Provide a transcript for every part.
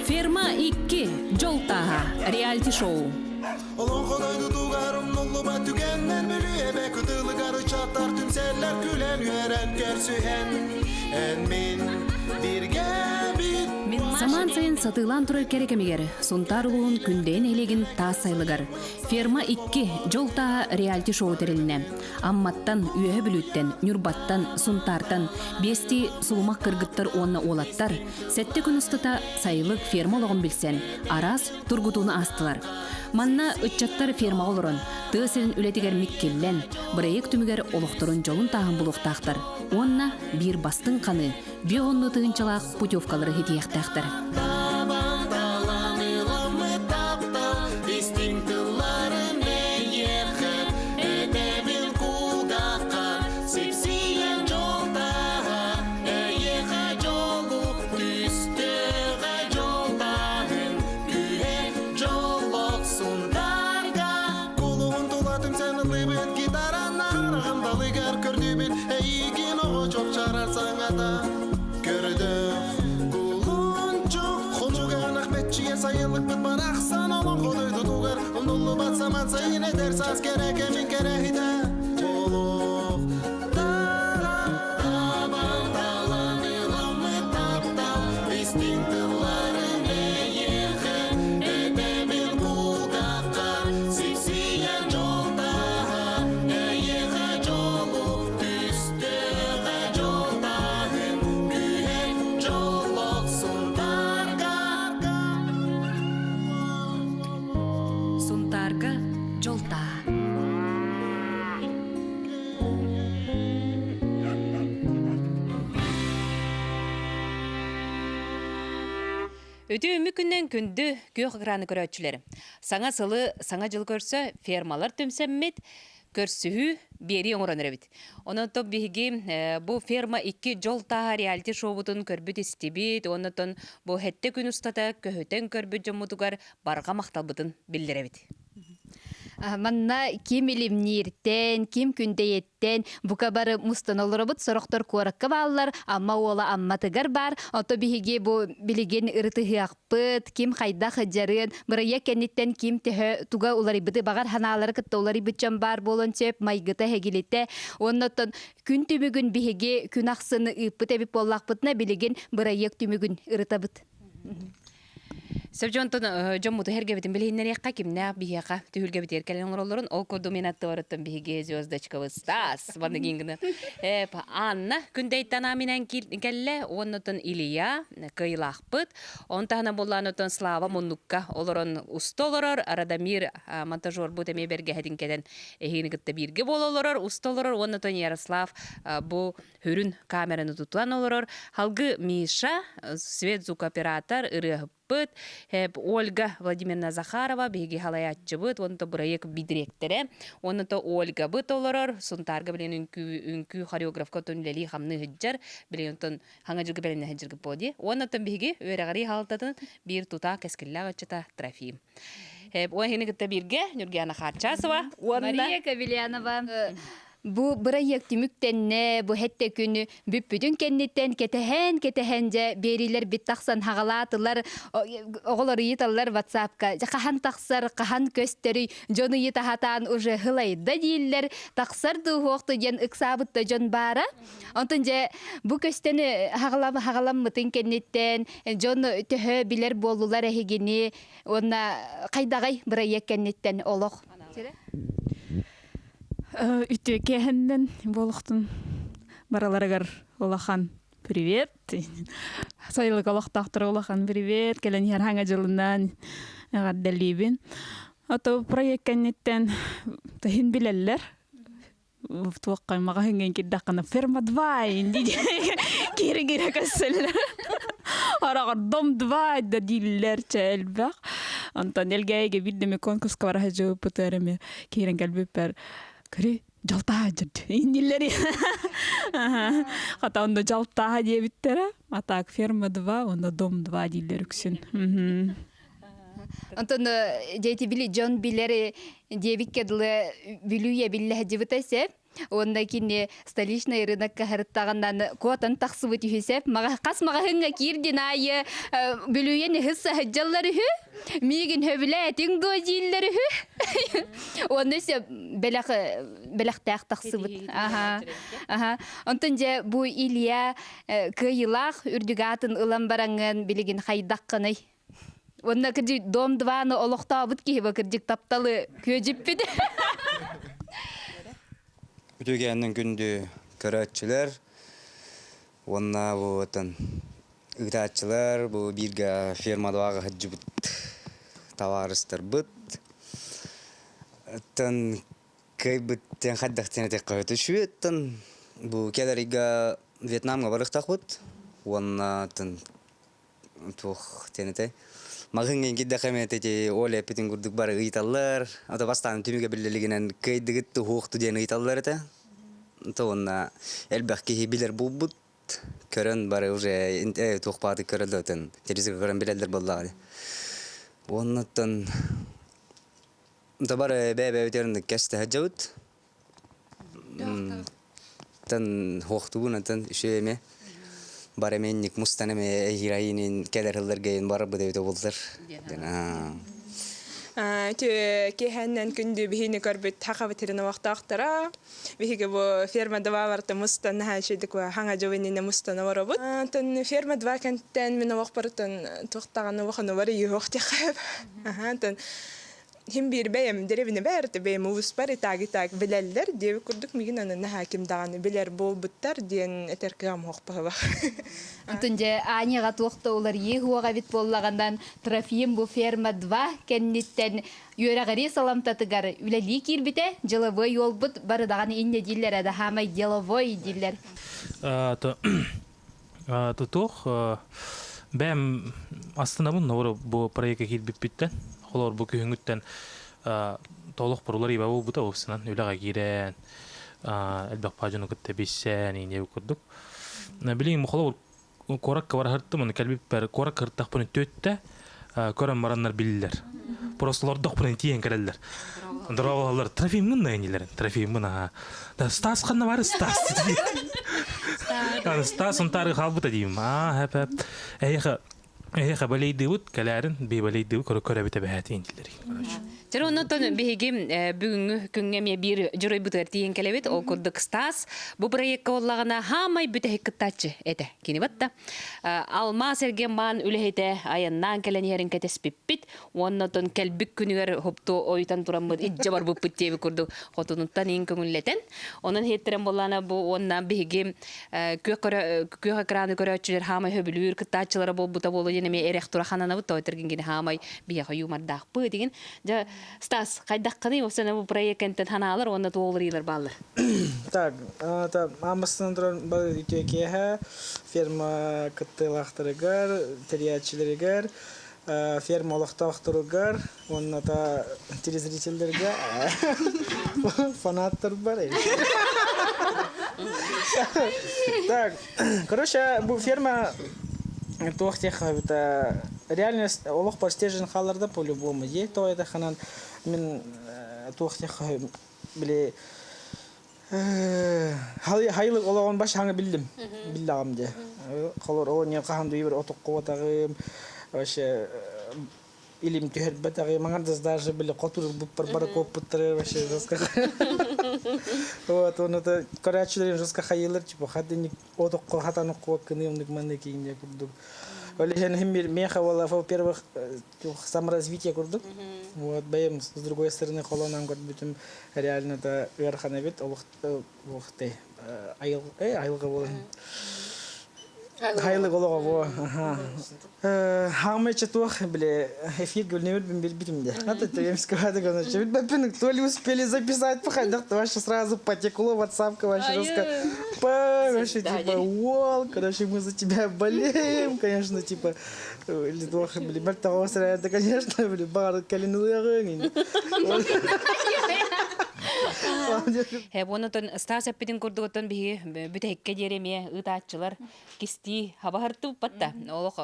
Ферма 2 Дьол тааһа реалити-шоу. Олоҥхо дойдутугар умнуллубат түгэннэр Бүлүү эбэ кытылыгар ыччаттар түмсэллэр күлэн үөрэн көрсүһэн эн мин бииргэ бит Самаан сайын сатыылаан турар кэрэ кэмигэр Сунтаар улууһун Күндэйин нэһилиэгин таас сайылыгар Ферма 2 Дьол тааһа реалити-шоу тэрилиннэ. Амматтан, Үөһэ Бүлүүттэн, Ньурбаттан, Сунтаартан биэстии сулумах кыргыттар уонна уолаттар сэттэ күн устата сайылык ферма олоҕун билсэн, араас тургутууну аастылар. Манна ыччаттар фермаҕа олорон, тыа сирин үлэтигэр миккиллэн, бырайыак түмүгэр олохторун дьолун тааһын булуохтаахтар уонна биир бастыҥ ханыы биэ уоннуу тыһыынчалаах путевкалары ситиһиэхтээхтэр. Табан ыламмыт таптал истиҥ тылларын эйиэхэ этэбин кулгаахха сипсийэн дьол тааһа эйиэхэ дьолу түстүөҕэ дьол тааһын күүһэ дьоллох сунтаарга Кулуһун тула түмсэн ыллыыбыт гитаранан хараҕым далыгар көрдүүбүт эйиигин оҕо чопчаарар саҥата көрдөөх кулунчук хонугаанах мэччийэ сайылыкпыт барахсан олоҥхо дойдутугар умнуллубат саман сайын эдэр саас кэрэ кэмин кэрэһитэ олох Табан талан ыламмыт таптал истиҥ тылларын эйиэхэ этэбин кулгаахха сипсийэн дьол тааһа эйиэхэ дьолу түстүөҕэ дьол тааһын күүһэ дьоллох Сунтаарга Сунтаарга дьол тааһа. Үтүө күннэн күндү күөх экраны көрөөччүлэр. Саҥа сылы, саҥа дьыл көрсө фермалар түмсэммит, көрсүһүү биэрии оҥорон эрэбит. Онон то биһиги бу ферма икки дьол тааһа реалити шоубутун көрбүт истибит, оннотон бу хэттэ күн устата көһүтэн көрбүт дьоммутугар барҕа махталбытын биллэрэбит. Манна ким илимнииртэн, ким күндэйэттэн бука бары мустан олоробут. Сорохтор куоракка бааллар, Амма уола Амматыгар баар. Ото биһиги бу билигин ырытыһыахпыт, ким хайдах дьарыан, бырайыак кэнниттэн ким төһө туга уларыйбыты баҕар ханаалары кытта уларыйбыт дьон баар буолуон сөп, майгыта һэгилитэ. Уонна оттон күн түмүгүн биһиги күн ахсын ыыппыт эбит буоллахпытына, билигин бырайыак түмүгүн ырытабыт. Сөп дьонтон дьоммуту эргэбитин билиһиннэриэххэ кимнээх биһиэхэ түһүлгэбитигэр кэлэн оҥороллорун ол курдук мин аттыбарыттан биһиги звездочкабыт Стас Ванагингына Анна Күндэйтэн аминан кэллэ уоннатан Илья кыйлаахпыт он таһынан буоллаанотон Слава муннукка олорон уста олорор Радомир монтажербут эмиэ бэргэһэтин кэтэн эһигини кытта бииргэ буола олорор уста олорор уоннатон Ярослав бу Хүрүн камераны тутан олорор Халгы Миша, свет звукооператор, ырыаһыппыт, Ольга Владимировна Захарова, биһиги халайааччыбыт, уонна бырайыак дириэктэрэ, уонна то Ольгабыт олорор, Сунтаарга билигин үҥкүү, үҥкүү хореографка отон үлэлии хамныы сылдьар, билигин отон хаҥа дьылга бэлэмнэһэ сылдьаргыт буо дии. Уонна оттон биһиги үөрэҕирии хаалтатын биир тутаах кэскиллээх ыччата Трофим. Уон кытта бииргэ Нюргиана Харчасова уонна Мария Кавелянова Бу бырайыак түмүктэннэ, бу хэттэ күнү бүппүтүн кэнниттэн кэтэһэн-кэтэһэн дьэ биэриилэрбит тахсан хаҕалаатылар, оҕолор ыйыталлар ватсапка дьэ хаһан тахсар, хаһан көстөрүй, дьон ыйытаһатаан уже һылайда дииллэр, тахсар дуу диэн ыксаабыт да дьон баара. Онтон дьэ бу көстөн хаҕаламмытын кэнниттэн дьон төһө билэр буоллулар эһигини уонна хайдаҕай бырайыак кэнниттэн олох. Үтүө киэһэннэн буолуохтун бараларыгар улахан привет. Сайылык олохтоохторо улахан привет. Кэлэн иһэр хаҥа дьылынан эҕэрдэлиибин. Ото проект кэнниттэн тыһын билэллэр. Туохха маҕаһыҥҥа киирдэххинэ ферма 2 киирэ-киирэ көссөллөр. Араҕар дом 2 да дииллэр чэ элбэх. Онтон Элгээйигэ биирдэ конкурска бара сылдьыбыппытыгар эмиэ киирэн кэлбиппэр көрү дьалтаа дьырд инниллэри хата онно дьалтаа диэбиттэрэ а так ферма 2 уонна дом 2 дииллэр үксүн Онтон дьэти били дьон билэр диэбиккэ дылы бүлүү биллэһдьибитэ сеп. Уонна кини столичный рынокка һырыттаҕынан куотан тахсыбыт үһү сеп. Хас маҕаһыҥҥа киирдин аайы бүлүйэн үһүс саһыдьаллар үһү. Миигин хөбүлээтиҥ дуо дииллэр үһү. Уонна сөп бэлэх бэлэхтээх тахсыбыт. Аха. Аха. Онтон дьэ бу Илья кыайыылаах үрдүк аатын ылан бараҥҥын билигин хайдаххыный? Уонна кырдьык дом дваны олохтообут киһи бу кырдьык тапталы күөдьүппүт. Үтүгэнин күндү көрөөччүлэр уонна бу отон ыытааччылар бу бииргэ фермадаҕа сылдьыбыт табаарыстарбыт оттон кыайбыт диэн хайдах диэн этиэххэ үтүшүөттэн бу кэлэр ыйга Вьетнамҥа барыахтаахпыт уонна оттон туох диэн этэй маҕаһыыҥҥа киирдэххэ эмиэ ити Оля эппитин курдук бары ыйыталлар ото бастаан түмүгэ биллилигинэн кыайдыгыт туһуохту диэн ыйыталлар этэ то уонна элбэх киһи билэр буолбут көрөн бары уже туох бааты көрөллөр отон телевизорга көрөн билэллэр буоллаҕа уонна оттон да бары бэйэ-бэйэбитигэр кэстэһэ дьабыт Тан хуохтубун антан үчүгэй эмэ бар эмиэнник мустан эмэ эһиир кэлэр ылларгайын барбыт эбитэ буоллар. Киэһэннэн күндү биһини көрбүт хахабыт сирин олохтоохторо. Биһиги бу ферма 2 барта мустан наһаа үчүгдүк хаҥа дьыбыннина мустан олоробут. Тон ферма 2 кэнтэн мин олохпорутун туохтаҕаны улаханы бар иһиох тиэхэп. Тон Хим биир бэйэм дэриэбинэ бээртэ бэйэм улууспар итааг-итааг билэллэр диэбит курдук миигин аны наһаа ким даҕаны билэр буолбуттар диэн этэр кыаҕым суох быһыылаах. Онтон дьэ Аняҕа туох да уларыйыы суох эбит буоллаҕынан Трофим бу ферма 2 кэнниттэн үөрэҕирии саламтатыгар үлэлии киирбитэ дьылабыай уолбут бары даҕаны инньэ дииллэрэ да хаамай деловой дииллэр. Тутуох бэйэм астынабын новору бу проекка киирбиппиттэн холоор бу күһүҥҥүттэн толох порулар иба буолбута уопсанан үлэҕэ киирэн элбэх дьону кытта билсэн иинэ курдук билигин холобур куоракка бараһыртым ону кэлбиппэр куоракка кыртахпын төттө көрөн бараннар биллэр просто олордохпун тиийэн кэлэллэр дорообололлор трофиммын да инилэрин трофиммын аха да Стас ханна бар Стас Стас Сунтаары хаалбыта диим аа хэп хэп эһиэхэ эһиэхэ балейдыыбыт кэлээрин би балейдыыбыт көрө көрөбүт эбэһээт интилери короче Дьэ оннуттан биһиги бүгүҥҥү күҥҥэ эмиэ биир дьоруойбутугар тиийэн кэлэбит. Ол курдук Стас бу проекка буоллаҕына хаамай бүтэһик кыттааччы этэ. Кини батта. Алмаас эргиэн үлэһитэ айаннаан кэлэн иһэрин кэтэспиппит. Уонна оттон кэлбит күнүгэр хопту ойутан тураммыт иддьэ барбыппыт диэби курдук хотунуттан иин көҥүллэтэн. Онон иһиттэрэн буоллаана бу уонна биһиги күөх көрө күөх экраны көрөөччүлэр хаамай хөбүлүүр кыттааччылара буолбута буолуо диэн эмиэ эрэх тура хананабыт тоойторгин кини хаамай биһиэхэ юмордаахпыт деген дьэ Стас хайдаххыный осана бу проект кэнтэн ханаалар уонна туоларыылар бааллар Так, это аан туран бары үтүө киэһэ ферма кыттыылаахтарыгар, тэрийээччилэригэр, ферма олохтоохторугар уонна та телезрителлэргэ фанаттар бар. Так, короче, бу ферма туох диэххэ эбитэ реальность олох постежин хаалар да по-любому. Е то это ханан мин туох диэххэ били Хайлык олоҕун баш хаҥа биллим. Биллаҕым дьэ. Холор о не хаһан дуйбар отукку вообще илим түһэрбэтэҕим аҥардас даже били хотурбуппар бары куоппуттары вообще жестко вот он это көрөөччүлэрин жестко хайыылар типа хаддинник отокко хатан куоккыны оннук манны киинне курдук ол иһин меха во-первых саморазвитие курдук вот бэйэм с другой стороны холонон көрбүтүм реально это ыарахан эбит олох айыл айылга болан Хайлык олоҕо бу. Хаамайча туох били эфир гүлнебит билбитим де. А то я сказала, короче, бэппин то ли успели записать походах, то вообще сразу потекло ватсапка вообще жестко. Вообще типа, уол, короче, мы за тебя болеем, конечно, типа, или туох, били, бэрт это, конечно, били, бар калинулыгын. Э, Онон Стас эппитин курдук оттон биһи бүтэһиккэ диэри эмиэ ыытааччылар кистии хабаһартыыппат да. Олох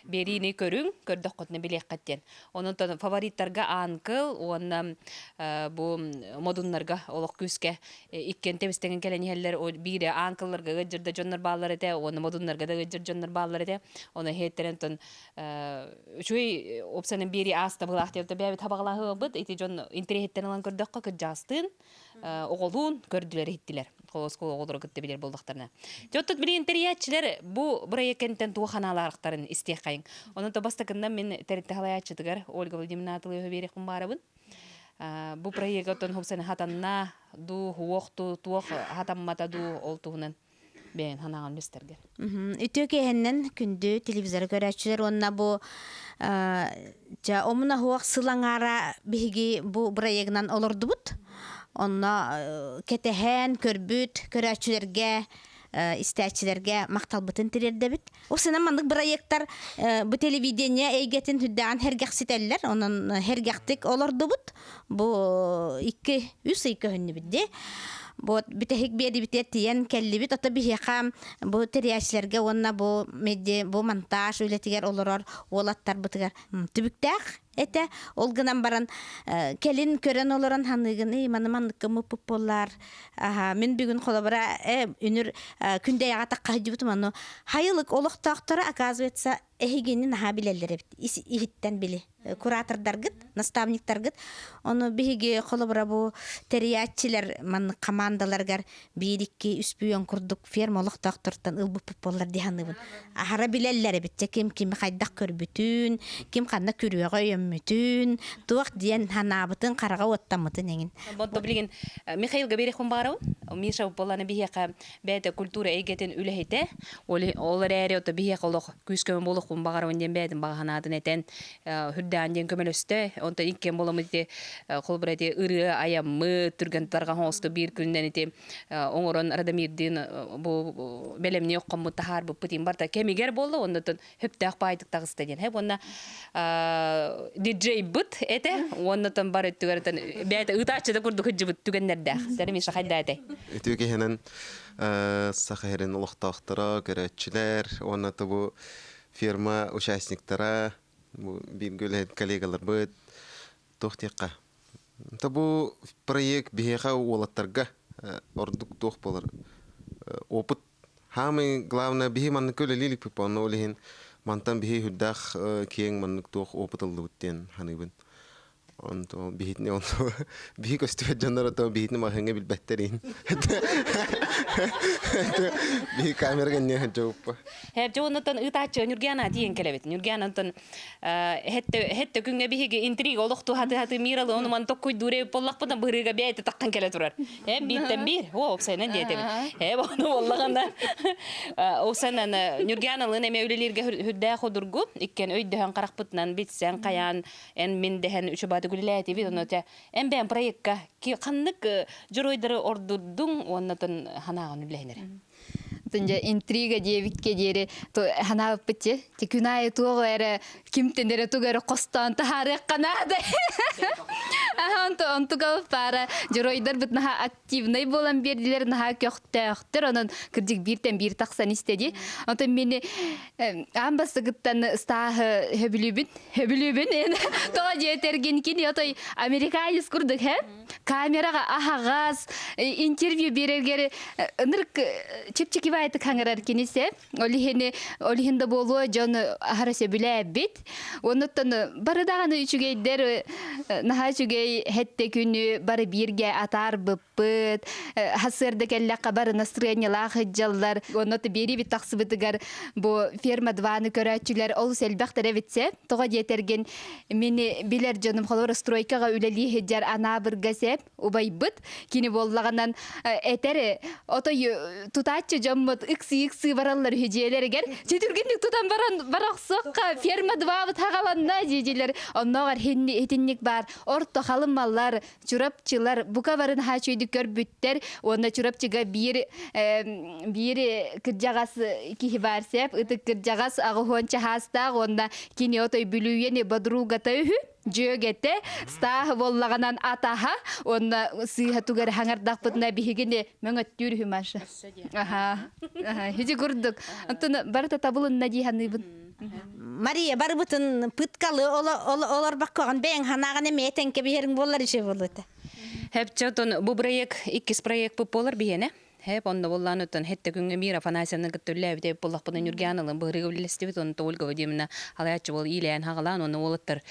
биэриини көрүҥ, көрдөххүтүнэ билиэххит диэн. Онон фавориттарга Анкл уонна бу модуннарга олох күүскэ иккиэн тэбистэҥин кэлэн иһэллэр. Биире Анклларга ыаддьырда дьоннор бааллар этэ, уонна модуннарга да ыаддьыр дьоннор бааллар этэ. Оны иһиэттэрэн тон үчүгэй опсанын биэри ааста быһылаах диэбитэ бэйэбит хабаҕалаһыабыт ити дьон интэриэһиттэн ылан көрдөххө кырдьаастыын оҕолуун көрдүлэр иһиттилэр оскуола оҕолоро кытта билэр буоллахтарына. Дьоттут билигин тэрийээччилэр бу бырайыак кэнниттэн туох ханаалаахтарын истиэххэйиҥ. Онон то бастакыннан мин тэрилтэ халайааччытыгар Ольга Владимировна Атылыева биэриэхпин баарабын. Бу проекка оттон хупсаны хатанна дуу, хуох дуу, туох хатаммата дуу ол туһунан бэйэн ханаҕын бистэргэр. Үтүө киэһэннэн күндү телевизоры көрөөччүлэр уонна бу дьэ омуна суох сыл аҥаара биһиги бу бырайыагынан олордубут. Онно кэтэһэн көрбүт көрөөччүлэргэ истээччилэргэ махталбытын тириэрдэбит. Усунан маннык бырайыактар бу телевидение эйгэтин үрдэҕин сэргэхситэллэр. Онон сэргэхтик олордубут. Бу 2-3 ый көһүннүбүт дии. Вот бүтэһик биэрибитигэр тиийэн кэллибит. Ото биһиэхэ бу тэрийээччилэргэ уонна бу меди бу монтаж үлэтигэр олорор уолаттарбытыгар түбүктээх этэ. Ол гынан баран кэлин көрөн олорон ханыыгын ый маны манныкка мыппыт буоллар. Аха мин бүгүн холобура үнүр күндэйэҕэ тахха сылдьыбытым ону хайылык олохтоохторо оказывается эһигини наһаа билэллэр эбит иһиттэн били куратордаргыт, наставниктаргыт. Ону биһиги холобура бу тэрийээччилэр маннык командаларыгар биир икки үс бүйөн курдук ферма олохтоохтортон ылбыппыт буоллар дии саныыбын. Аһара билэллэр эбит дьэ ким кими хайдах көрбүтүн, ким ханна күрүөҕэ өйөммүтүн, туох диэн санаабытын, хараҕа уоттаммытын эҥин. Онто билигин Михаил Габирев баарабын. Миша буоллаана биһиэхэ бэйэтэ культура эйгэтин үлэһитэ. Ол эрээри ото биһиэхэ олох күүс-көмө буолуохпун баҕарабын диэн бэйэтин баҕа санаатын этэн үрдээн диэн көмөлөстө. Онтон иккиэн буоламмыт ити холобура ити ырыа айаммыт түргэн тарҕан оҥосто биир күнүнэн ити оҥорон Радомирдыын бу бэлэмни оккоммут таһаарбыппыт им барта кэмигэр буолла оннотон хөптөөх баайдык таҕыста диэн хэп уонна диджейбыт этэ уоннотон бар өттүгэр бэйэтэ ыытааччы да курдук сылдьыбыт түгэннэрдээх. Сэрэ Миша хайда этэй? Үтүө киһинэн Саха сирин олохтоохторо, көрөөччүлэр уонна бу ферма участниктара, бу бииргэ үлэһит коллегаларбыт туох диэххэ. Бу проект биһиэхэ уолаттарга ордук туох буолар опыт Хаамый главное биһи маннык үлэлииликпит онно ол иһин мантан биһи үрдээх киэҥ маннык туох опыт ыллыбыт диэн саныыбын. Онто биһитини онто биһи көстүбэт дьоннор ото биһитини маһыҥҥа билбэттерин. Биһи камера кэнниэ сылдьыбыппа. Һэбдьэ оннуттан ыытааччы Ньургиана тиийэн кэлэбит. Ньургиана онтон хэтте күҥҥэ биһиги интрига олох туһаты-хаты миралы ону ман токкуйдуур эбит буоллахпытына бырыыга бэйэтэ таххан кэлэ турар. Э бииртэн биир. О, опсайынан диэтэбит. Э ону буоллаҕына опсайынан Ньургианалыын эмиэ үлэлииргэ үрдээх удургу иккиэн өйдөһөн харахпытынан билсэн хайаан эн мин дэһэн үчүбаты үлэлээтибит ону те эн бэйэн проекка ханнык дьоруойдары ордурдуҥ уонна ханаҕын үлэһинэр Тынжа интрига диэбиккэ диэри ханаабыппыт че күн аайы туох эрэ кимтэн эрэ тугу эрэ хостоон таһаарыахха наада онтуга паара дьоруойдарбыт наһаа активнай буолан биэрдилэр наһаа көхтөөхтөр онон кырдьык бииртэн биир тахсан истэ дии онтон мини аан бастакыттан ыстааһы хөбүлүүбүн Хөбүлүүбүн эн тоҕо диэтэргин кини отой американец курдук һэ камераҕа аһаҕас интервью биэрэргэр ынырык чэпчэки баайтык хаҥырар кини сэ ол иһини ол иһин да буолуо дьон аһара сөбүлээбит оннуттан бары даҕаны үчүгэйдэр наһаа үчүгэй хэттэ күнү бары бииргэ атаарбыппыт ылбыппыт, хасыарда кэллэххэ бары настырыанньалаах сылдьаллар. Онно биэриибит тахсыбытыгар бу ферма 2-ны көрөөччүлэр олус элбэхтэр эбит Тоҕо диэтэргин мин билэр дьонум холобур стройкаҕа үлэлии сылдьар Анаабырга сеп убайбыт кини буоллаҕынан этэр отой тутааччы дьоммут ыксыы-ыксыы бараллар үһү дьиэлэригэр чөтүргүннүк тутан баран барахсыахха ферма 2-быт хаҕаланна дии-дилэр оннооҕор итинник баар орто халымалар Чурапчылар бука бары наһаа үчүгэйдик көрбүттэр уонна Чурапчыга биир биир кырдьаҕас киһи баар сеп ытык кырдьаҕас аҕыһуон чаһаастаах уонна кини отой бүлүүйэни бодругата үһү. дьүөгэтэ, Стааһы буоллаҕынан атаһа, уонна сыыһа тугу эрэ хаҥардахпытына биһигини мөҥөттүүр үһү Маша. Аха. Хити курдук. Онтон барыта табылынна дии саныыбын. Мария барыбытын пыткалы олорбоккоҕун бэйэҥ ханаҕын эмиэ тэҥкэ биһэриҥ буоллар үчүгэй буолуо этэ. Хэпчэ отон бу проект иккис проект буолар биһиэнэ. Хэп онно буллаан оттон хетте күҥҥэ Мира Афанасьевна кытта үллээбит буоллахпына Ньургиан ылын быһырыга үллэстибит онно Ольга Вадимовна халаяччы буол иилээн хагалаан онно уолаттар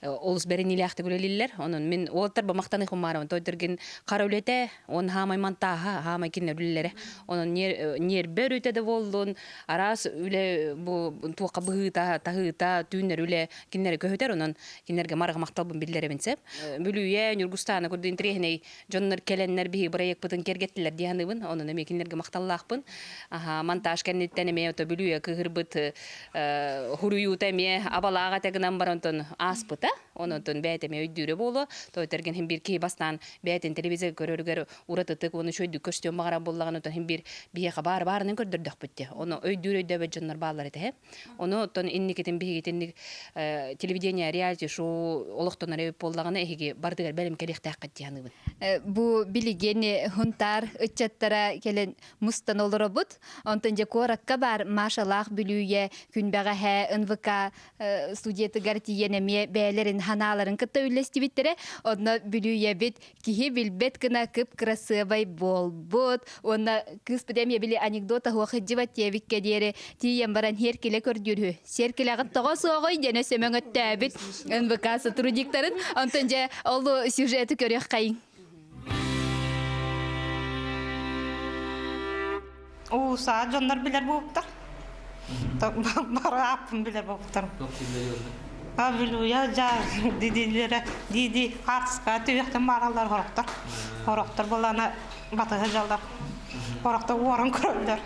олус бэриниилээхтик үлэлииллэр. Онон мин уолаттар бамахтаны хуммаарабын тойдоргин хара үлэтэ он хаамай монтааһа хаамай кинилэр үлэлэрэ. Онон ньиэрбэ өрүтэ да буоллун араас үлэ бу туохха быһыыта таһыыта түүннэр үлэ кинилэри көһүтэр онон кинилэргэ марга махталбын биллэрэбин сөп. Бүлүйэ Ньургустаана курдук интэриэһинэй дьоннор кэлэннэр биһиги бырайыакпытын киэргэттилэр дии саныыбын. Онон эмиэ кинилэргэ махталлаахпын. Аха, монтаж кэнниттэн эмиэ ото Бүлүйэ кыыһырбыт хуруйуута эмиэ абалаах этэ гынан баран онтон ааспыта. Онон бэйэтэ эмиэ өйдүүрэ буолуо. Тойтэрген хин биир киһи бастаан бэйэтин телевизор көрөрүгэр уратытык уонна үчүгэйдик көстүөн баҕарар буоллаҕына оттон хин биир биһиэхэ баар баарынан көрдөрдөхпүт дии. Ону өйдүүр өйдөөбөт дьоннор бааллар этэ. Ону оттон инникитин биһигитинник телевидение реалити шоу олохтонор эбит буоллаҕына эһиги бардыгар бэлэм кэлиэхтээххит дии саныыбын. Бу билигин Хунтаар ыччаттара кэлэн мустан олоробут. Онтон дьэ куоракка баар Машалаах Бүлүүйэ күнбэҕэһээ НВК студиятыгар тиийэн эмиэ бэйэлэрин ханааларын кытта үллэстибиттэрэ. Онно Бүлүүйэбит киһи билбэт гына кып-кырасыабай буолбут. Уонна кыыспыт эмиэ били анекдот аһуох сылдьыбат диэбиккэ диэри тиийэн баран сиэркилэ көрдүүр үһү. Сиэркилэҕит тоҕо суоҕуй диэн өссө мөҥөттөөбүт НВК сотрудниктарын. Онтон дьэ ол сюжеты көрүөххэйиҥ. Уулусаҕа дьоннор билэр буолбуттар. Бары ааппын билэр буолбуттар. Бүлүүйэ дьаа дидилэрэ диди хаартыскаҕа түһүөхтэн баараллар хорохтор. Хорохтор буоллаҕына батыһа дьаллар. Хорохтор уоран көрөллөр.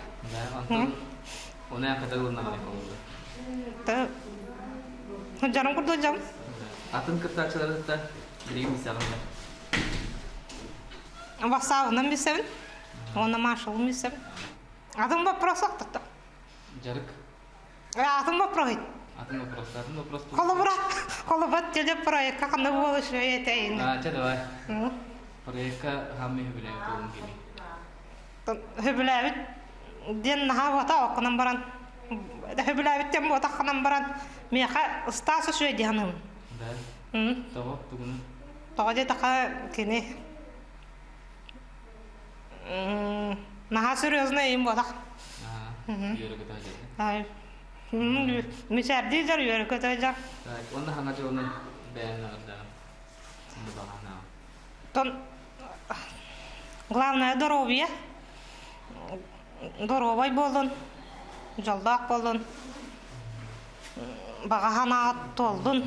Оны хата ылыннаҕына холлор. Дьарым курдук дьам. Атын кыттааччылары кытта билигин билсэҕин Вассаабынан билсэбин. Уонна Машалым билсэбин. Атын вопрос охтотто. Дьарык. Атын вопрос. Атын вопрос. Атын вопрос. Холобура, холобат телепроекка ханна буола үчүгэй этейин. А, чэ давай. Проекка хаммы хөбүлээбит буолун кими? Хөбүлээбит диэн наһаа буота оккунан баран хөбүлээбит диэн буотахханан баран миэхэ ыстаас үчүгэй дии саныыбын. Да. Тоҕо тугуну? Тоҕо диэтэххэ кини наһаа серьезный им буолах. Мичээрдии дьар үөрэ көтө дьар. Уонна хаҥа дьылынан бэйэн аҕырдаҕын. Тон главное здоровье. Доруобай буолун, дьоллоох буолун, баҕа санааҕыт туоллун.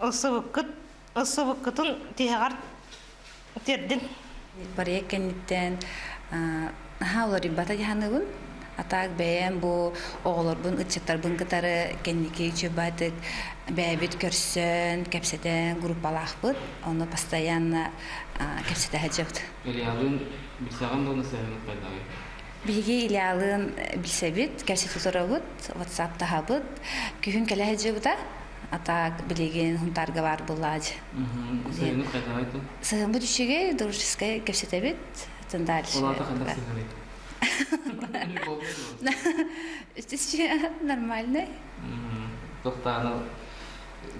Ылсыбыккыт ылсыбыккытын тиһэҕэр тиэрдин. Проект кэнниттэн наһаа уларыйбата дии саныыбын. А так бэйэм бу оҕолорбун, ыччаттарбын кытары кэнники үчүгэйдик бэйэбит көрсөн, кэпсэтэн группалаахпыт. Ону постоянно кэпсэтэ сылдьабыт. Ильялыын билсэҕин дуо сыһыаҥҥыт хайдаҕый? Биһиги Ильялыын билсэбит, кэпсэтэ турабыт, WhatsApp таһабыт. Күһүн кэлэ сылдьыбыта. А так билигин Хунтаарга баар буоллаадьы. Сыһыаҥҥыт хайдаҕый Сыһыаммыт үчүгэй, дружескай кэпсэтэбит. Тын дальше. Ол аата хайдах сыһыаный? Нормальный. Тохтааны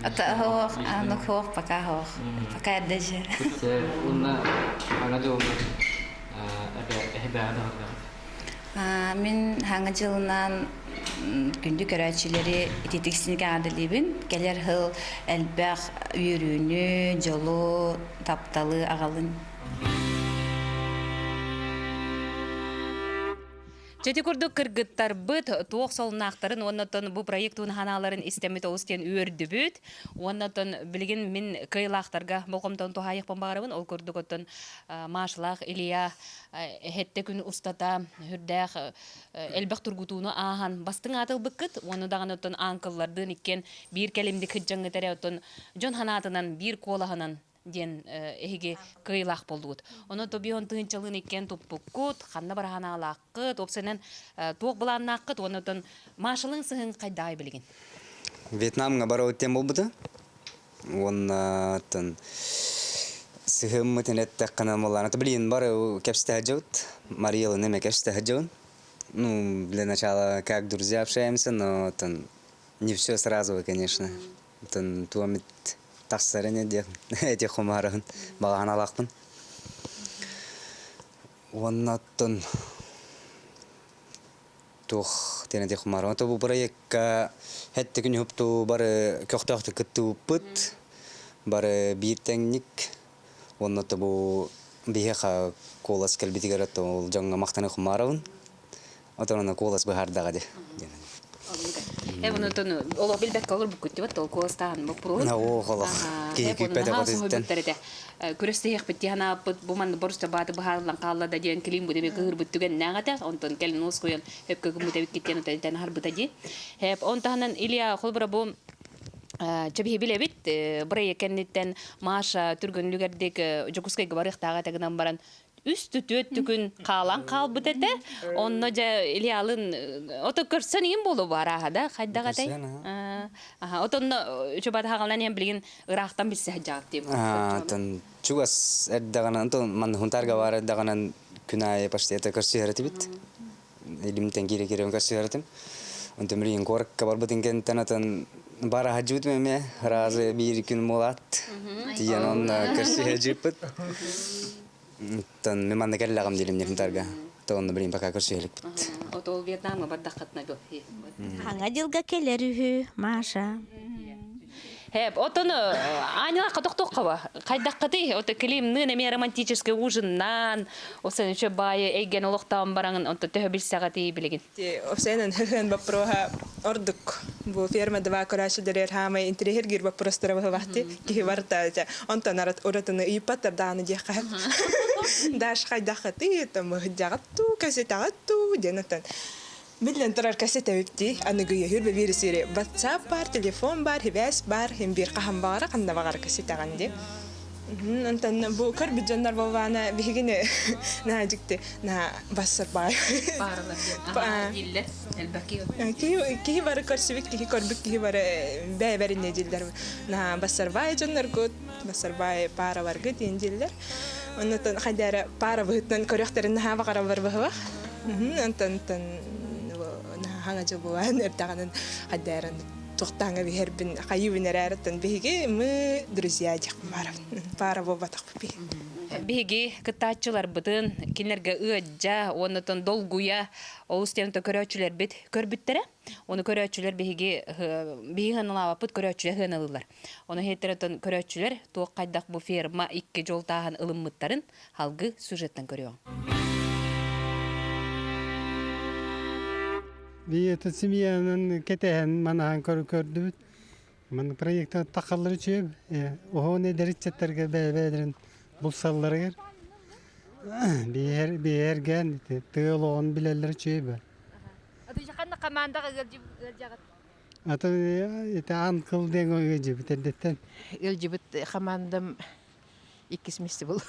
Ата хоох, аны хоох, пока хоох. Пока эрдэ Уонна хаҥа дьылынан эһэбээҕэ даҕардаҕыт. Мин хаҥа дьылынан күндү көрөөччүлэри ититиксиник аадалыыбын. Кэлэр сыл элбэх үөрүүнү, дьолу, тапталы аҕалын. Чэти курдук кыргыттарбыт туох солуннаахтарын уонна оттон бу проект ханааларын истэммит олус диэн үөрдүбүт. Уонна оттон билигин мин кыайылаахтарга болҕомтон туһаайыахпын баҕарабын. Ол курдук оттон Машалаах Илья эһэтте күн устата үрдээх элбэх тургутууну ааһан бастыҥ аатылбыккыт уонна даҕаны оттон аанкыллардыын иккиэн биир кэлимдик хыдьаҥҥыт эрэ оттон дьон ханаатынан биир куолаһынан диэн эһиги кыайыылаах буоллугут. Онон тобион тыһыынчалыын иккиэн туппуккут, ханна бараһанаалааххыт, уопсайынан туох былааннааххыт уонна оттон Машалыын сыһыҥ хайдаай билигин? Вьетнамҥа барабыт диэн буолбута. Уонна тын сыһыммытын эттэххинэ буоллаана блин бары кэпсэһэ Мария неме кэпсэһэ Ну, для начала как друзья общаемся, но тын не все сразу, конечно. Тын туомит тахсарыне диэх эти хумарыһын балаһан алахпын. Уонна тын туох тиэн эти хумарыһын. То бу проектка хэтте күн хупту бары көхтөөхтүк кыттыбыппыт. Бары биир тэҥник. Уонна то бу биһиэхэ куолас кэлбитигэр то ол дьоҥҥо махтаны хумарабын. Отон куолас быһаардаҕа ди. Э онтон олох билбэккэ олор буккут тол куоластааһын боппуруос. Оо холох. Киһи күүппэтэ хотуттан. Күрөстеһиэхпит тиһанааппыт бу манна боруста бааты быһаарыллан хаалла да диэн килиим бу деме кыһырбыт түгэннээҕэтэ онтон кэлин уоскуйан өпкө гыммыт эбиккиттен отон харбыта ди. Хеп он таһынан Илья холбура бу Чэбиһи билэбит, бырайыак кэнниттэн Маша түргөнлүгэрдик Дьокуускайга барыахтааҕа этэ гынан баран үс түтүөт түкүн хаалан хаалбыт этэ. Онно дьэ Ильялын ото көрсөн иҥин буолуо арааһа да хайдах этэй? Аха отонно үчүбат хагалан иһэн билигин ыраахтан билсэ сылдьаҕыт диим. Тон чугас эрдэҕинэн онтон манна Хунтаарга баар эрдэҕинэн күн аайы почти это көрсүһэр этибит. Илимтэн киирэ-киирэ көрсүһэр этим. Онтон билигин куоракка барбытын кэнниттэн атын бара сылдьыбытым эмиэ разы биир күн буолаат. Тиийэн онно көрсүһэ сылдьыппыт. Оттон мин манна кэллэҕим диилим Хунтаарга. То онно билигин пока көрсүһэ иликпит. Отол Вьетнамҥа бардаххытына бу. Хаҥа дьылга кэлэр үһү, Маша. Хэп, отон Аня тохтоххоба. Хайдаххытый? Ото Климныын эмиэ романтический ужиннаан, осан үчө баайы эйген олохтоон бараҥын, онто төһө билсэҕитий билигин? Овсенен хыһын боппуруоһа ордук бу ферма два көрөөччүлэригэр хаамай интириэһиргиир боппуруостара быһылаахти киһи барыта онтон арат уратыны ыйыппаттар даҕаны диэххэ Даш хайдаххытый там ыһыдьаҕыт туу кэсэтэҕит туу диэн оттон биллэн турар кэсэтэбит аныгы үһүр биир сири WhatsApp бар телефон бар хибээс бар хим биир хаһан баҕара ханна баҕара кэсэтэҕин ди Онтон бу көрбүт дьоннор болбаана биһигини наһаа дьикти наһаа бассар баай. Дииллэр элбэх киһи. Киһи бары көрсүбүт киһи көрбүт киһи бары бэйбэринне дииллэр. Наһаа бассарбаай дьонноргут, бассарбаай паараларгыт диэн дииллэр. Оннотон хайдара паара быһытынан көрүөхтэрин наһаа баҕараллар быһылах. Онтон наһаа хаҥа дьылбылаан эрдэҕинэн хайдаран туохтааҥа биһэрбин хайыыбын эрээреттен биһиги мы друзья диэхпин баарабын паара буолбатахпыт биһи Биһиги кыттааччыларбытын кинилэргэ ыаддьа уоннатон долгуйа олус диэн көрөөччүлэрбит көрбүттэрэ. Ону көрөөччүлэр биһиги биһиги ыналаабаппыт көрөөччүлэр ыналыылар. Ону иһиттеретон көрөөччүлэр туох хайдах бу ферма икки жол тааһын ылыммыттарын халгы сюжеттан көрүөҕүҥ. Биһиэхэ семьянан кэтэһэн манаһан көрдүбүт. Манна проекта тахаллар үчүгэй. Оһон эдэр ыччаттарга бэйэ-бэйэлэрин булсалларыгар биһиэр биһиэргээн тыа олоҕун билэллэр үчүгэй баар. Ханна командаҕа ыалдьаҕыт? Атын ити аан кыл диэн ыалдьыбыт эрдэттэн. Ыалдьыбыт командам иккис миэстэ был.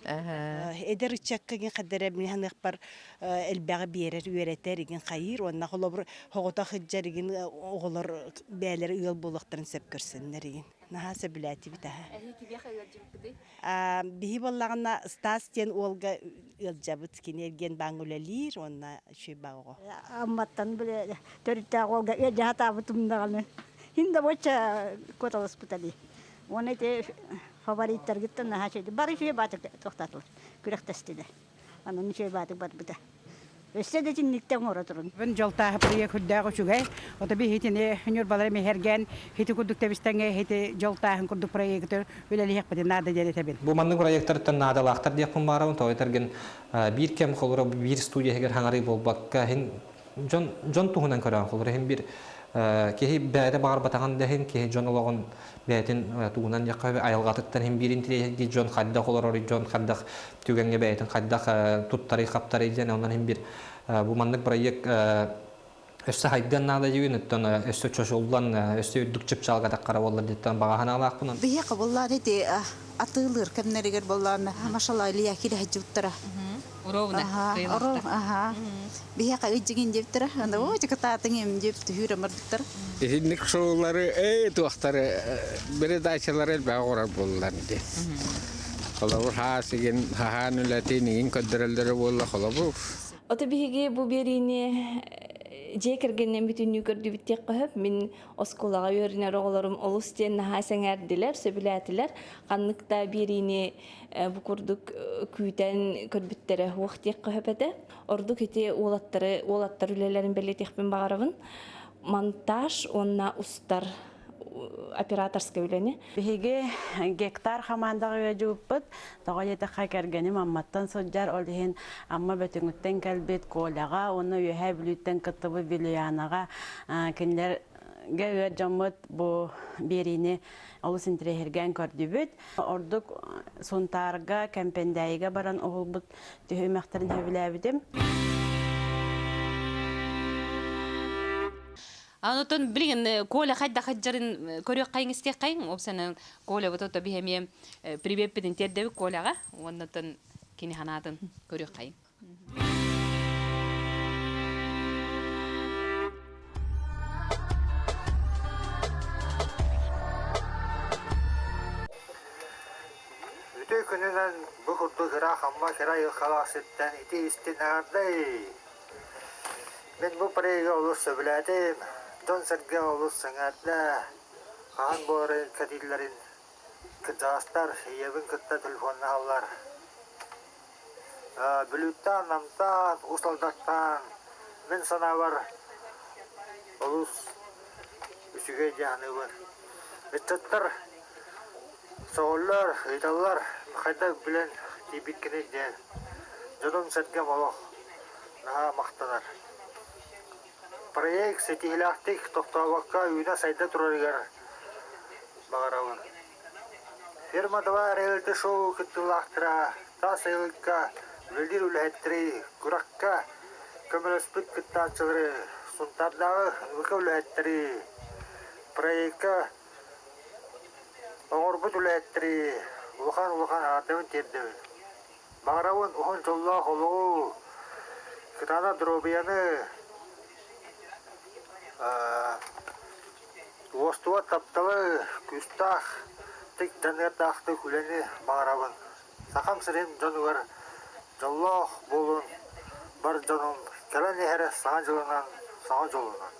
Эдэр ыччакка гин хаддара миһаныахпар элбэҕи биэрэр, үөрэтэр игин хайыыр уонна холобур хоҕото сылдьар игин оҕолор бэйэлэрэ ыал буолуохтарын сөп көрсөннөр игин. Наһаа сөбүлээтибит аһа. Биһи буоллаҕына Стас диэн уолга ыалдьабыт. Кини эргиэн бааҥҥа үлэлиир уонна үчүгэй баа оҕо. Амматтан бile төрүттээх уолга ыалдьа сатаабытым даҕаны. Хин да бочча куоталаспыта дии. Уонна ити фавориттаргыттан наһаа үчүгэй. Бары үчүгэй баатык туохтаатылар, күрэхтэстилэр. Онон үчүгэй баатык барбыта. Өссө да итинниктэн оҥоро турун. Бүгүн дьолтааһы прия күрдээх үчүгэй. Ото биһитини Ньурбалары миһэргэн, хити курдук тэбистэҥэ хити дьолтааһын курдук проектор үлэлиһиэхпитин наада диэн этэбин. Бу маннык проекттартан наадалаахтар диэхпин баарабын. Тоҕо этэргин биир кэм холура биир студия иһигэр хаҥарыы буолбакка, иһин дьон дьон туһунан көрөөн холура иһин биир киһи бэйэтэ баҕарбатаҕын да иһин киһи дьон олоҕун бэйэтин тугунан диэххэ айылҕатыттан иһин биир интириэһиргиир дьон хайдах олорорүй дьон хайдах түгэҥҥэ бэйэтин хайдах туттарый хаптарый диэн онон иһин биир бу маннык проект Өссө хайдыан наада диэн оттон өссө чочуллан өссө үрдүк чыпчаалга таххара буоллар диттэн баҕа санаалаахпын. Биһиэхэ буоллаан ити атыылыыр кэмнэригэр буоллаан машалла Илья килэһэдьуттара. Уровна. Аха. Биһиэхэ ыйдьыгин диэбиттэрэ. Анда оо кытаатыҥ им диэп түһүүр амардыктар. Итинник шоулары, эй туохтары передачалары элбэх оҥорор буоллар дии. Холобур, хаас игин хаһаан үлэтин игин көрдөрөллөрө буолла холобур. Ото биһиги бу биэриини дьиэ кэргэнинэн бүтүннүү көрдүбүт диэххэ сөп. Мин оскуолаҕа үөрэнэр оҕолорум олус диэн наһаа сэҥээрдилэр, сөбүлээтилэр. Ханнык да биэриини бу курдук күүтэн көрбүттэрэ уох диэххэ сөп этэ. Ордук ити уолаттары, уолаттар үлэлэрин бэлиэтиэхпин баҕарабын. Монтаж уонна устар операторскай үлэни. Биһиги гектар хамаандаҕа ыалдьыбыппыт. Тоҕо диэтэххэ кэргэним Амматтан сылдьар, ол иһин Амма Бөтүҥүттэн кэлбит Коляҕа уонна Үөһээ Бүлүүттэн кыттыбыт Вилюянаҕа кинилэргэ ыар дьоммут бу биэриини олус интэриэһиргээн көрдүбүт. Ордук Сунтаарга, Кэмпэндээйигэ баран уһулбут түһүмэхтэрин сөбүлээбитим. Онтон билигин Коля хайдах хадьарын көрүөххэйиҥ истиэххэйиҥ. Опсанан Коля вот это биһэмиэ привеппитин тиэрдэбит Коляҕа. Уоннатан кини ханаатын көрүөххэйиҥ. Үтүө күнүнэн бу курдук ыраах Амма кэрэ айылҕалаах сиртэн ити истин аҥардай. Мин бу проегы олус сөбүлээтим, дьон-сэргэ олус сэҥээрдэ, хаһан буоларын кэтииллэрин кырдьаҕастар ийэбин кытта телефоннаһаллар. Бүлүүттэн, Намтан, Уус Алдаттан мин санаабар олус үчүгэй дии саныыбын. Ыччаттар сөҕөллөр, ыйыталлар, хайдах билэн тиийбиккиний диэн. Дьонум-сэргэм олох наһаа махтанар. Проект ситиһиилээхтик тохтообокко үүнэ-сайда турарыгар баҕарабын. Фирма 2 реалити-шоу кыттыылаахтара тас айылыкка үлэлиир үлэһиттэри күрэххэ көмөлөспүт кыттааччылары, Сунтаардааҕы НВК үлэһиттэри, проекка оҥорбут үлэһиттэри улахан-улахан аатабын тиэрдэбин. Баҕарабын уһун дьоллоох олоҕу, кытаанах доруобуйаны, уостубат тапталы, күүстээх, тик дьаныардаахтык үлэни баҕарабын. Сахам сирин дьонугар дьоллоох буолун, бар дьонум кэлэн иһэр Саҥа дьылынан, саҥа дьолунан.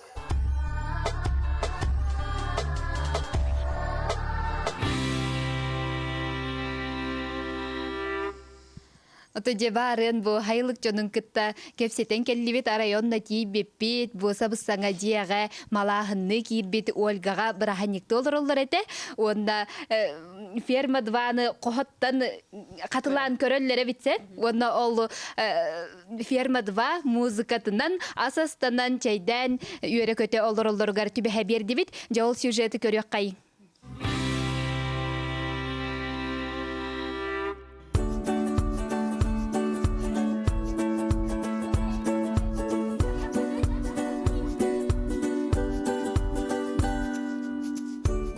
Ото дьэ баарыан бу хайылык дьонун кытта кэпсэтэн кэллибит районна тиийбиппит бу сабыс-саҥа дьиэҕэ малааһынныы киирбит Ольгаҕа бырааһынньыкты олороллор этэ уонна ферма дваны хоһоттон хатылаан көрөллөр эбит уонна ол Ферма 2 музыкатынан ас астанан чэйдээн үөрэ-көтө олороллоругар түбэһэ биэрдибит. Дьэ ол сюжеты көрүөххэй.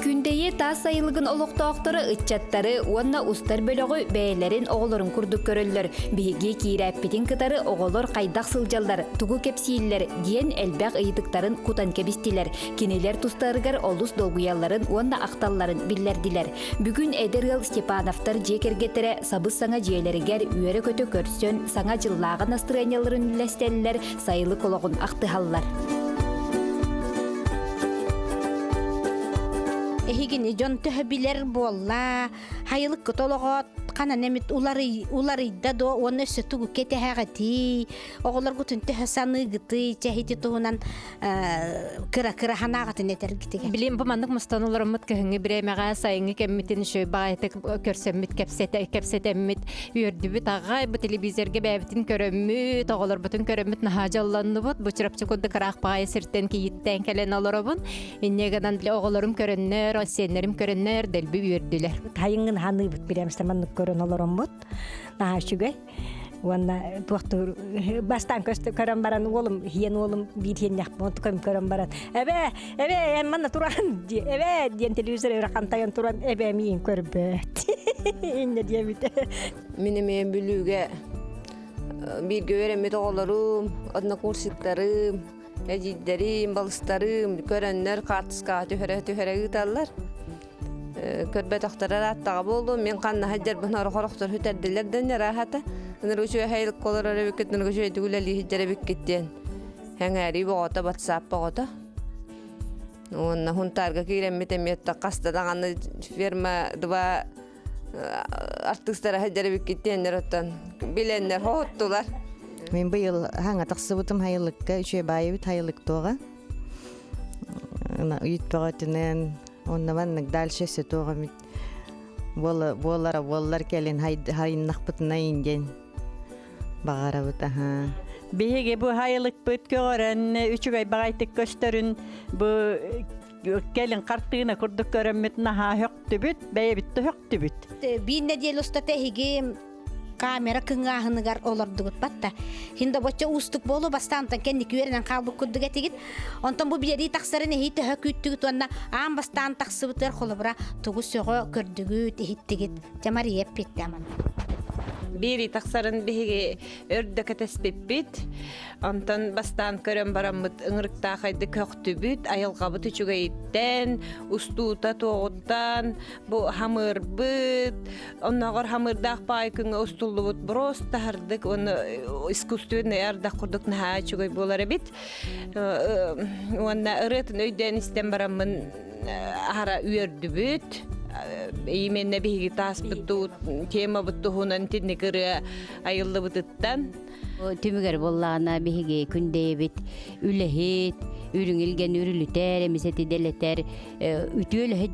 Күндэйи таас сайылыгын олохтоохторо ыччаттары уонна устар бөлөҕү бэйэлэрин оҕолорун курдук көрөллөр. Биһиги киирээппитин кытары оҕолор хайдах сылдьаллар, тугу кэпсииллэр диэн элбэх ыйытыктарын кутан кэбистилэр. Кинилэр тустарыгар олус долгуйалларын уонна ахталларын биллэрдилэр. Бүгүн эдэр ыал Степановтар дьиэ кэргэттэрэ сабыс-саҥа дьиэлэригэр үөрэ-көтө көрсөн, саҥа дьыллааҕы настырыанньаларын үллэстэллэр, сайылык олоҕун ахтыһаллар. Эһигини дьон төһө билэр буолла, хайылыккыт олоҕо ханан эмит уларыйда дуо уонна өссө тугу кэтэһэҕитий, оҕолоргутун төһө саныыгытый, чэһити туһунан кыра-кыра ханаҕатын этэргитигэр. Билим бу маннык мустан олороммут кыһыҥҥы бириэмэҕэ сайыҥҥы кэммитин үчүгэй баҕайытык көрсөммүт кэпсэтэммит үөрдүбүт аҕай бу телевизорга бэйэбитин көрөммүт оҕолорбутун көрөммүт наһаа дьоллоннубут бу Чурапчы курдук ыраах баҕайы сиртэн кийиттэн кэлэн олоробун инньэ гынан бile оҕолорум көрөннөр сиэннэрим көрөннөр дэлби үөрдүлэр Хайыҥҥын ханыыбыт билэмсэ маннык көрөн олороммут наһаа үчүгэй. Уонна туохтуур бастаан көстө көрөн баран уолум хиэн уолум биир хиэннэхпин онтукам көрөн баран эбээ эбээ эн манна туран эбээ диэн телевизор өрө хантайан туран эбээ миин көрбөт иннэ диэбитэ. Мин эмиэ Бүлүүгэ бииргэ үөрэммит оҕолорум, однокурсиктарым, эдьиийдэрим, балыстарым көрөннөр хаартыскаҕа түһэрэ-түһэрэ ыыталлар. Көрбөтөхтөрө ырааттаҕа буолуо, мин ханна сылдьарбын орох-орохтор сүтэрдилэр да ырааһата. Ынырык үчүгэй сайылыкка олорор эбиккит, ынырык үчүгэйдик үлэлии сылдьар эбиккит диэн сэҥээрии боҕото, батсаап боҕото. Уонна Хунтаарга киирэммит эмиэ хаста даҕаны ферма два артыыстара сылдьар эбиккит диэннэр оттон билэннэр хоһуттулар. Мин быйыл хаҥа тахсыбытым хайылыкка үчүгэй баайыбыт хайылык туоҕа. Үйүт бөҕөтүнэн онно маннык дальше өссө туох эмит буолара буоллар кэлин хайыннахпытына диэн баҕарабыт аһаа. Биһиги бу хайылыкпыт көҕөрөн үчүгэй баҕайтык көстөрүн бу кэлин хартыына курдук көрөммүт наһаа höктүбүт, бэйэбит да höктүбүт. Биир нэдиэлэ устата эһиги камера кыҥааһыныгар олордугут батта. Хинда бочча уустук буолу бастаантан кэнники үөрэнэн хаалбыт курдук этигит. Онтон бу биэрии тахсарын эһии төһө күүттүгүт уонна аан бастаан тахсыбытыгар холобура тугу сөҕө көрдүгүт, иһиттигит. Дьэ Мария эппиэтте аман. Биэрии тахсарын биһиги өр да кэтэспиппит. Онтон бастаан көрөн бараммыт ыҥырыктаахайды көхтүбүт, айылҕабыт үчүгэйиттэн, устуута туоҕуттан, бу хамыырбыт, оннооҕор хамыырдаах паай күҥҥэ устуллубут брост таһырдык уонна искусственный ардах курдук наһаа үчүгэй буолар эбит. Уонна ырыатын өйдөөн истэн бараммын аһара үөрдүбүт. Именно биһиги тааспыт темабыт туһунан итинник ырыа айыллыбытыттан Түмүгэр буоллаҕына биһиги күндэйэбит үлэһит, үрүҥ илгэн үрүлүтэр, эмисэти дэлэтэр үтүө үлэһит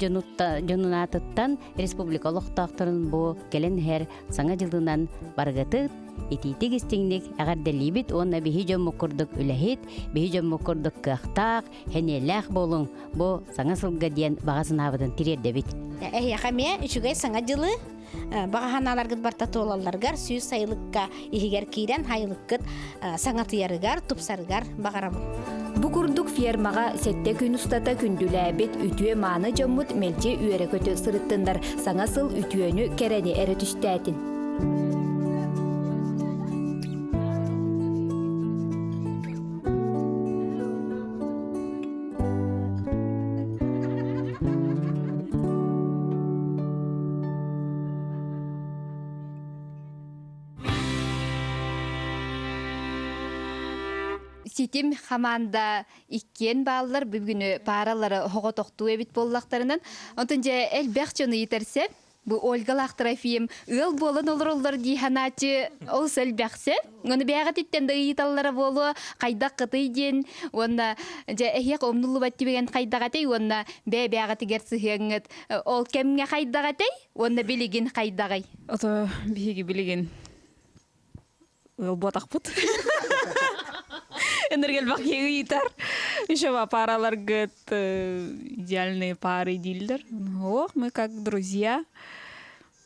дьонун аатыттан республика олохтоохторун бу кэлэн иһэр саҥа дьылынан барыгытыт итиитик истиҥник эҕэрдэлиибит уонна биһи дьоммут курдук үлэһит, биһи дьоммут курдук кыахтаах, сэниэлээх буолуҥ бу саҥа сылга диэн баҕа санаабытын тириэрдэбит. Эһиэхэ эмиэ үчүгэй саҥа дьылы баҕа санааларгыт барта туолалларыгар сүүс сайылыкка иһигэр киирэн сайылыккыт саҥатыйарыгар, тупсарыгар баҕарабын. Бу курдук фермаҕа сэттэ күн устата күндүлээбит үтүө-мааны дьоммут мэлдьи үөрэ-көтө сырыттыннар, саҥа сыл үтүөнү, кэрэни эрэ түстээтин. Ситим хамаанда иккиэн бааллар бүгүнү пааралары оҕотохтуу эбит буоллахтарынан онтон дьэ элбэх дьону иитэрсэ Бу Ольгалаах Трофим ыал буолан олороллор дии санааччы олус элбэхсэ. Ону бэйэҕититтэн да ыйыталлара буолуо хайдах кытый диэн уонна дьэ эһиэх умнуллубат түбэгэн хайдах этэй уонна бэйэ-бэйэҕитигэр сыһыаҥҥыт ол кэмҥэ хайдах этэй уонна билигин хайдаҕый? Ото биһиги билигин ыал буотахпыт. Энергелбах ыйытар. Еще параларгыт идеальные пары дииллэр. Ох, мы как друзья.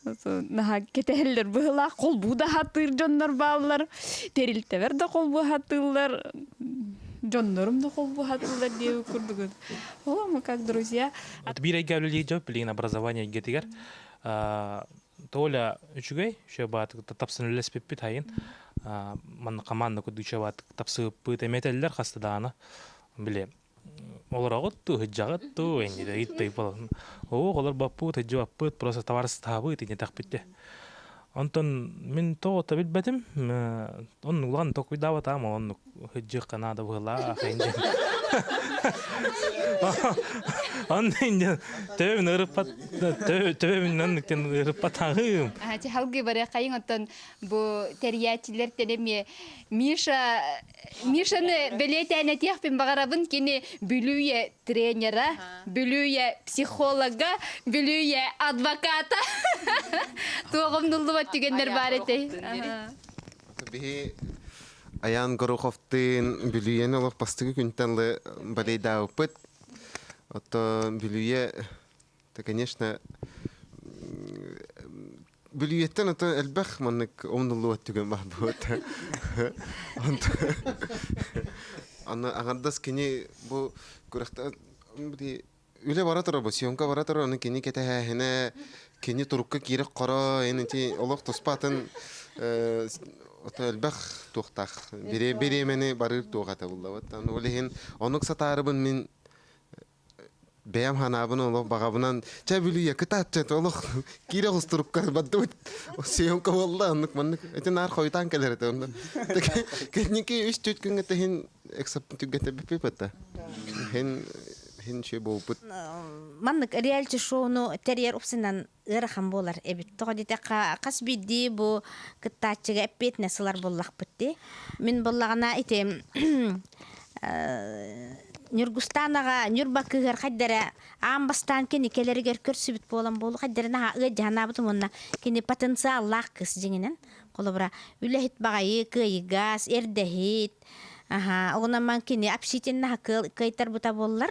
Наһаа кэтэһэллэр быһылаах холбуу да хатыыр дьоннор бааллар. Тэрилтэбэр да холбуу хатыыллар. Дьоннорум да холбуу хатыыллар диэбит курдук. О, мы как друзья. Биир эйгэ үлэлиир дьон билигин образование эйгэтигэр Толя үчүгэй, үчүгэй баатык тапсын үлэлэспиппит хайын. Манна команда курдук үчүгэй баатык тапсыыппыт эметеллер хаста даҕаны. Били олороҕут туу, сыдьаҕыт туу, энньиде ыйттай болон. Оо, олор баппыт, сыдьыбаппыт, просто товарыстаабыт иннетэхпитте. Онтон мин тоҕо билбэтим. Оннук улахан токуйдаабатаам, оннук сыдьыахха наада быһылаах Онно инде төбөмүн ырыппат төбөмүн оннуктан ырыппатаҕым. Ачи халгы барыаххайыҥ оттон бу тэрийээччилэртэн эмиэ Миша Мишаны бэлиэтээн этиэхпин баҕарабын кини Бүлүүе тренера, Бүлүүе психолога, Бүлүүе адвоката. Туоҕум нуллубат түгэннэр баар этэй. Биһи Аян Гороховтыын Бүлүйэни олох бастакы күнтэн ылы балейдаабыппыт. Оттон Бүлүйэ, это, конечно, Бүлүйэттэн ото элбэх маннык умнуллубат түгэн баар буолта. Аны аҥардас кини бу күрэхтэ үлэ бара турар бу съемка бара турар аны кини кэтэһээһинэ кини турукка киирэх хоро эн ити олох туспа атын ото элбэх туохтаах бириэмэни барыыр туох этэ буллабыт ол иһин оннук сатаарыбын мин бэйэм ханаабын олох баҕабынан чэ бүлүйэ кытаат олох киирэ оҕустурукка бардыбыт съемка буолла оннук маннык ити наар хойутаан кэлэр этэ онно кэнники үс түт күҥҥэ тэһин түргэтэ хин хин ши буолбут маннык реалити шоуну тэрийэр упсунан ыарахан буолар эбит. Тоҕо диэтэххэ, хас биирдии бу кыттааччыга эппиэтинэс ылар буоллахпыт дии. Мин буоллаҕына ити Ньургустаанаҕа Ньурба кыыһыгар хайдара аан бастаан кини кэлэригэр көрсүбүт буолан буолу хайдара наһаа ыадьаһанаабытым уонна кини потенциаллаах кыыс дьиҥинэн. Холобура, үлэһит баҕайы, кыайыгас, эрдэһит. Аха, оҕунан кини общительнаһа кыайтарбыта буоллар,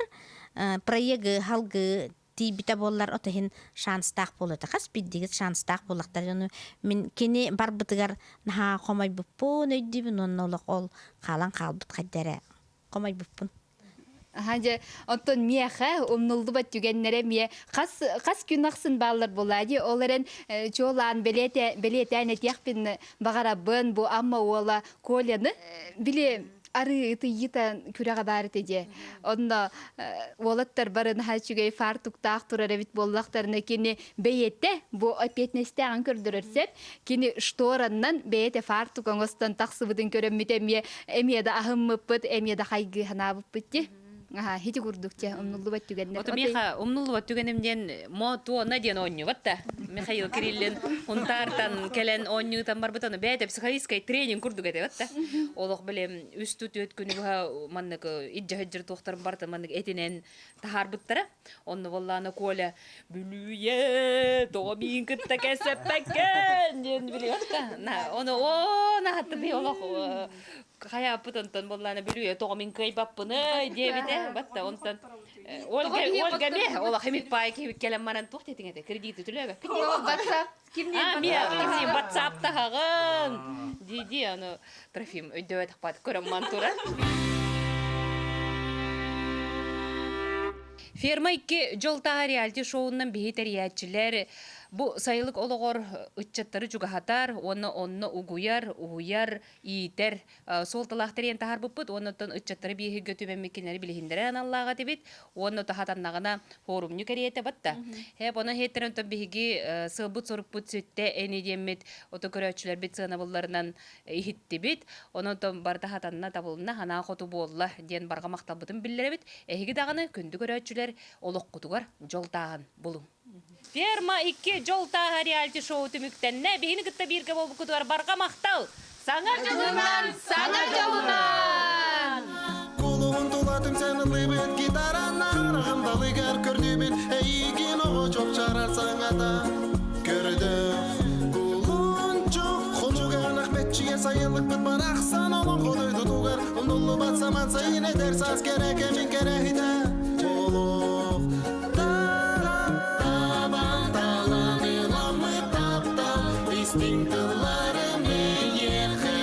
проегы халгы тиийбитэ буоллар от иһин шанстаах буолуо этэ. Хас биирдигит шанстаах буоллахтар. Ону мин кини барбытыгар наһаа хомойбуппун өйдүүбүн уонна олох ол хаалан хаалбыт хайда эрэ хомойбуппун. Аха дьэ, оттон миэхэ умнуллубат түгэннэрэ эмиэ хас хас күн ахсын бааллар буолаа дии. Ол эрэн чуолаан бэлиэтэ бэлиэтээн этиэхпин баҕарабын бу Амма уола Коляны били арыы ытыйыыта күрэҕэ баар этэ дьэ. Онно уолаттар бары наһаа үчүгэй фартуктаах турар эбит буоллахтарына кини бэйэтэ бу эппиэтинэстээҕин көрдөрөр сөп. Кини штораннан бэйэтэ фартук оҥостон тахсыбытын көрөммүт эмиэ эмиэ да аһыммыппыт, эмиэ да хайгыы санаабыппыт дии. Аха, хити курдук дьэ, умнуллубат түгэннэр. Ото миэхэ умнуллубат түгэним диэн мо туона диэн оонньубат да. Михаил Кириллин Унтаартан кэлэн оонньуутан барбыт ону бэйэтэ психологическай тренинг курдук этэ да. Олох билем үс түөт күнү быһа маннык иддьаһыджыр туохтарын барыта маннык этинэн таһаарбыттара. Онно боллаана Коля Бүлүйэ тоҕо миин кытта кэсэппэккэн диэн билиэт да. На ону о наһатты би олох хайааппыт онтон боллаана Бүлүйэ тоҕо мин кыайбаппыный диэбитэ. Батта онтон Ольга Ольга ме олох эмит паай киһибит кэлэн баран туох диэтиҥ этэ кредиты төлөөбөккүн WhatsApp кимниин кимниин WhatsApp таһаҕын дии дии аны Трофим өйдөбөтөх баат көрөн турар Ферма икки дьол тааһа реалити шоунан биһи тэрийээччилэр бу сайылык олоҕор ыччаттары чугаһатар уонна онно угуйар, уһуйар, иитэр суолталаах тэрийэн таһаарбыппыт уонна оттон ыччаттары биэһиргэ түбэммит кинилэри билиһиннэрэр аналлаах этибит уонна таһатаннаҕына форумню кэриэтэ батта. Хэп онон хиэттэрэн оттон биһиги сыалбыт-сорукпут сүттэ эни диэммит ото көрөөччүлэрбит сыанабылларынан иһиттибит. Онон барыта хатанна табылынна, санаа хоту буолла диэн барҕа махталбытын биллэрэбит. Эһиги даҕаны күндү көрөөччүлэр олоххутугар дьол тааһын булуҥ. Ферма 2 дьол тааһа реалити-шоу түмүктэннэ. Биһини кытта бииргэ буолбуккутугар барҕа махтал! Саҥа дьылынан, саҥа дьолунан! Кулуһун тула түмсэн ыллыыбыт гитаранан Хараҕым далыгар көрдүүбүн эйигин оҕо чопчарар саҥата Көрдөөх кулунчук хонуганах бэччигэ сайылыкпыт барахсан олоҥхо дойдутугар умнуллубат саман сайын эдэр саас кэрэ кэмин кэрэһитэ Олох табан талан ыламмыт таптал истиҥ тылларым эйиэхэ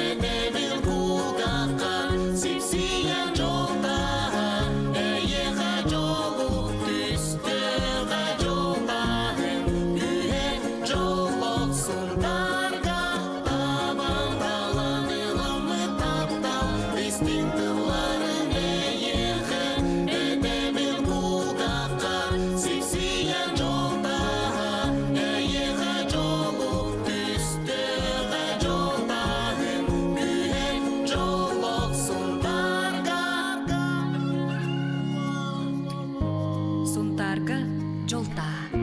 этэбил кулгаахха сипсийэ дьол тааһа эйиэхэ дьолу түстүөҕэ дьол тааһын күүһэ дьоллох сунтаарга табан талан ыламмыт таптал истиҥ тылларым эйиэхэ этэбил кулгаахха сипсийэ дьол тааһа эйиэхэ дьолу түстүөҕэ дьол тааһын күүһэ дьоллох Сунтаарга Сунтаарга дьол тааһа.